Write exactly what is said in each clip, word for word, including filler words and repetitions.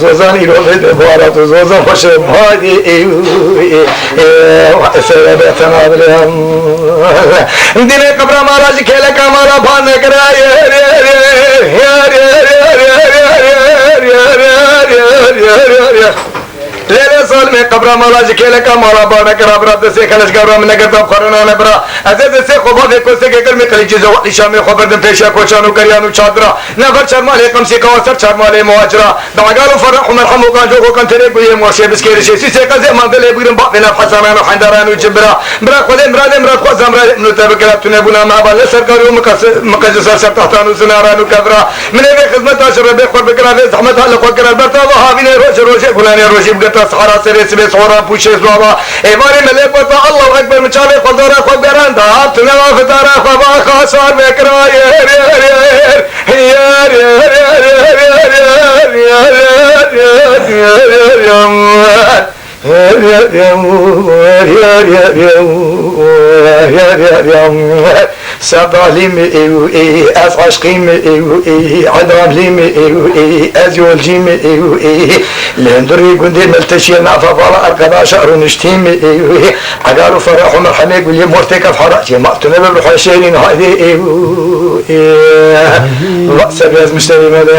Zozan îro vê de bara tu zozan xweşe bayê. Sere be tena bilem. Dînê qibra mala ji kêleka mala pan nekira. Lêlê zalimê qebra mala ji kêleka mala bar nekira bira, destê xeleş gavra min negirta bi xwe re nane bira. Ez ê destê xwe bavê kostekê girmî qilîcî zewatî şamê xwe birdim pêşiya koçan û geriyan û çadira. Never çarmalê qemsî qawa ser çarmalê muhacira. Bi egal û ferah û merhem û qanco xwe qenterê guyê moşê biskêrişê sîsê qezê mandilê bigrin bavê nav hezanan û hendaran û cibira. Bira xwedê miradê miradxwazan miradê min û te bikira tune bûna me heval ne serkarî û miqes-, miqez û ser ser tehtan û zinaran û kevira. Min ê vê xizmeta ji Rebê xwe bikira, vê zehmeta li xwe kira. Bertava havînê rojê rojê gulanê rojî bigirta sihara serê sibê sihoran pûşê zlava. Êvarê melê bota Allahu Ekber, min çavê xwe dara xwe geranda. Tune va fitara xwe va xasar vekira. Yer, yer, yer, yer. Yer, yer, yer, yer, yer, yer, yer, yer, yer, yer, yer. Sevdalî mi ew ê, ez aşqî mi ew ê, edamlî mi ew ê, ez yolcî mi ew ê, li hundirî gundê milteşiyê nafa vala erqedaşa rûniştî mi ew ê, egal û ferah û merhemê gulî mortê kef hara çê ma tu nebe bi xweşêrîn haydê ew ê. Va sebê ez mişterî me de.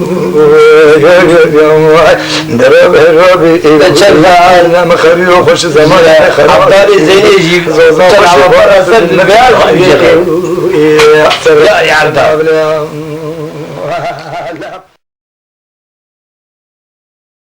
Çend Abdalê Zeynê jî çend ava para ser beyaz jî. Ya, ya, da.